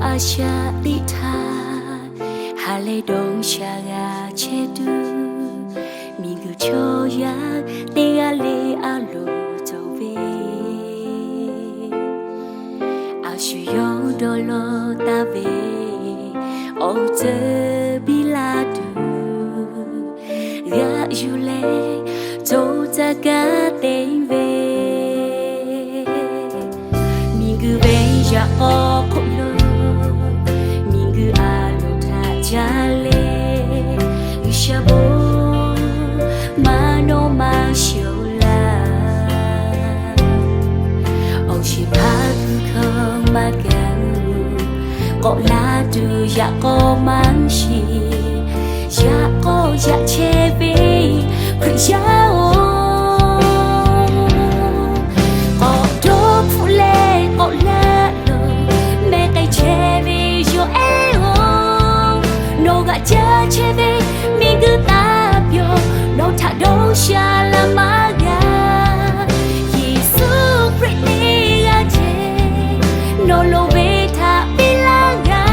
A shaꞈ teˇ htaˇ, ha lehˬ dawˇ sha g'a chehˇ tuˬ, miˬguiˬ chaw yaˇ teˇ g'aˇ le a loˍ cawˬ ve, a shu yawˇ dawˇ law taˍ ve awˬ ceuˬ biˇ la tuˬ, g'aꞈ yuˬ leh co caˇ kaˇ te ve. Miˬguiˬ ve yaꞈ k'aw hk'oˆ lo, miˬguiˬ a loˍ htaꞈ jaˇ leh, G'uiˬsha bon maˇ nawˇ maˇ shonˍ laˇ. Awˬ shehˍ hpaˇ hkui hkanˇ maˇ gaˬ, k'awꞈ la tuˬ yaꞈ k'aw maˇ shiˍ. Yaꞈ k'aw yaꞈ chehˇ ve Hkriꞈ yaˇ-oˬ, k'awꞈ dawˇ hpfuhˆ leh k'awꞈ laˇ loˬ. Mehˆ k'ai chehˇ ve yawˇ ehˉ-oˬ, nawˬ g'aꞈ caˇ chehˇ ve miˬguiˬ taˇ pyawˬ, nawˬ htaꞈ dawˇ sha laˇ maˇ g'a. Yeˍsuˆ Hkriꞈ teˇ g'aˇ ceh, nawˬ loˍ ve htaꞈ piˇ laˇ g'a.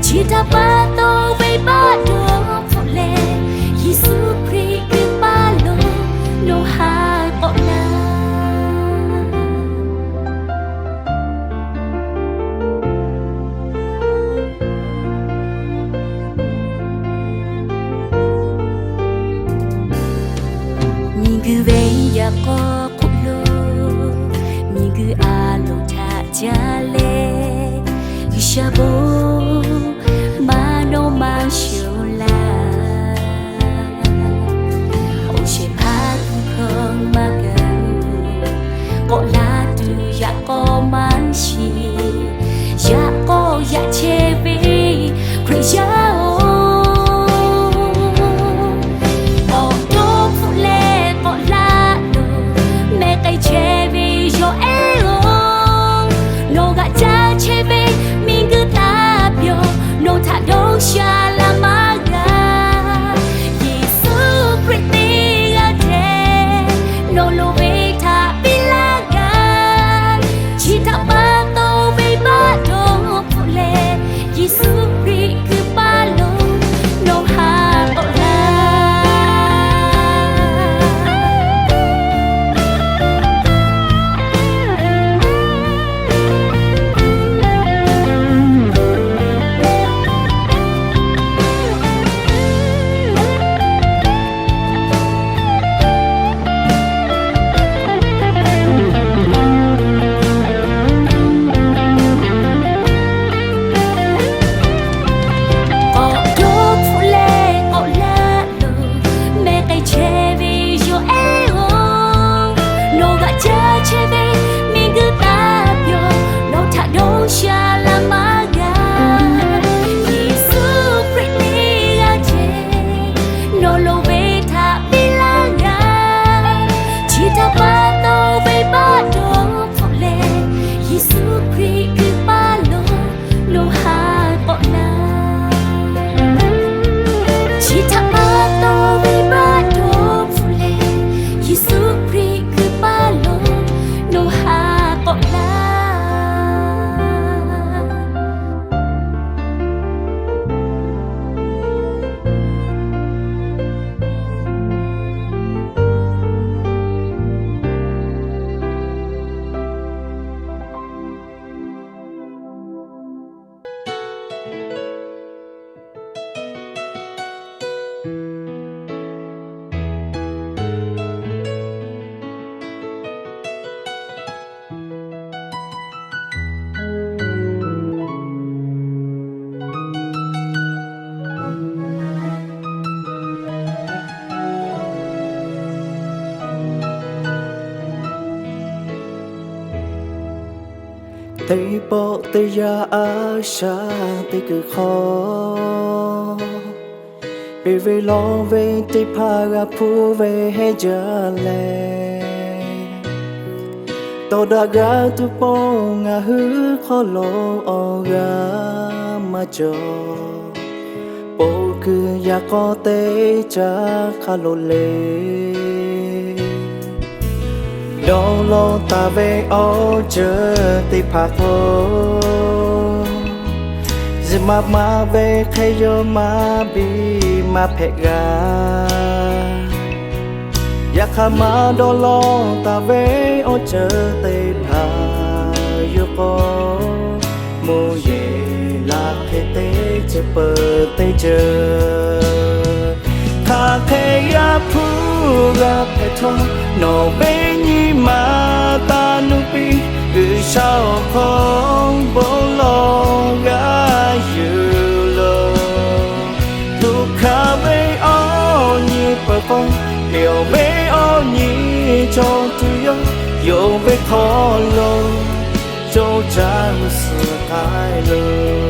Chi htaꞈ pa taw venˇbaˆ dawˇ hpfuhˆ leh, Yeˍsuˆ Hkriꞈ g'uiˬ paˇ lo nawˬ ha k'awꞈ laˇ. Miˬguiˬ ve yaꞈ k'aw hk'oˆ lo, miˬguiˬ a loˍ htaꞈ jaˇ leh, G'uiˬsha bon maˇ nawˇ maˇ shonˍ laˇ. Awˬ shehˍ hpaˇ hkui hkanˇ maˇ gaˬ, k'awꞈ la tuˬ yaꞈ k'aw maˇ shiˍ. Yaꞈ k'aw yaꞈ chehˇ ve Hkriꞈ yaˇ-oˬ, k'awꞈ dawˇ hpfuhˆ leh k'awꞈ laˇ loˬ. Mehˆ k'ai chehˇ ve yawˇ ehˉ-oˬ, nawˬ g'aꞈ caˇ chehˇ ve miˬguiˬ taˇ pyawˬ, nawˬ htaꞈ dawˇ sha laˇ maˇ g'a. Yeˍsuˆ Hkriꞈ teˇ g'aˇ ceh, nawˬ loˍ ve htaꞈ piˇ laˇ g'a. Chi htaꞈ pa taw venˇbaˆ dawˇ hpfuhˆ leh, Yeˍsuˆ Hkriꞈ g'uiˬ paˇ lo nawˬ ha k'awꞈ laˇ. K'awꞈ dawˇ hpfuhˆ leh k'awꞈ laˇ loˬ. Mehˆ k'ai chehˇ ve yawˇ ehˉ-oˬ, nawˬ g'aꞈ caˇ chehˇ ve miˬguiˬ taˇ pyawˬ, nawˬ htaꞈ dawˇ sha laˇ maˇ g'a. Yeˍsuˆ Hkriꞈ teˇ g'aˇ ceh, nawˬ loˍ ve htaꞈ piˇ laˇ g'a. Chi htaꞈ pa taw venˇbaˆ dawˇ hpfuhˆ leh, Yeˍsuˆ Hkriꞈ g'uiˬ paˇ lo nawˬ ha k'awꞈ laˇ. Chi htaꞈ pa taw venˇbaˆ dawˇ hpfuhˆ leh, Yeˍsuˆ Hkriꞈ g'uiˬ paˇ lo nawˬ ha k'awꞈ laˇ. Teˇ pawˆ teˇ yanˇ, a shaꞈ teˇ kuiˬ hk'aw, peˇ ve lawˇ ve teˇ hpaˍ g'a hpuˇ ve heˆ jaˇ leh, tawˇ daꞈ g'a tuˬ pawˆ ngaˬ hui hk'aw lo awˬ g'aˇ maˇ cawˬ. Poˬ kuiˬ yaꞈ k'aw teˇ caˉ hk'a loꞈ le, dawˇ law taˍ ve awˬ ceuˬ teˇ hpaˍ k'o, Maˇ maˇ ve hk'e yawˇ maˇ biˇ maˇ hpehꞈ g'a. Yaꞈ hk'aˇ maˇ dawˇ lawˇ taˍ ve awˬ ceuˬ teˇ hpaˍ yawˇ k'o, mvuhˇ yeˬ laˇ hk'e teˇ ceuˬ peuˬ teˇ ceuˬ hk'aˬ hk'e yaˇ hpu g'a hpehꞈ htawˇ, nawˬ ve nyi ma taˇ nuˇ piˇ. G'uiˬsha awˬ hk'aw bon lawˬ g'a yuˬ loˬ. Tuꞈ hkanˍ ve awˬ nyi peuˬ k'o, yonˍ ve awˬ nyi cawˬ tuˬ yoˬ. Yonˍ ve hk'aw lo co caˇ g'uˇ suhˍ k'ai loˬ.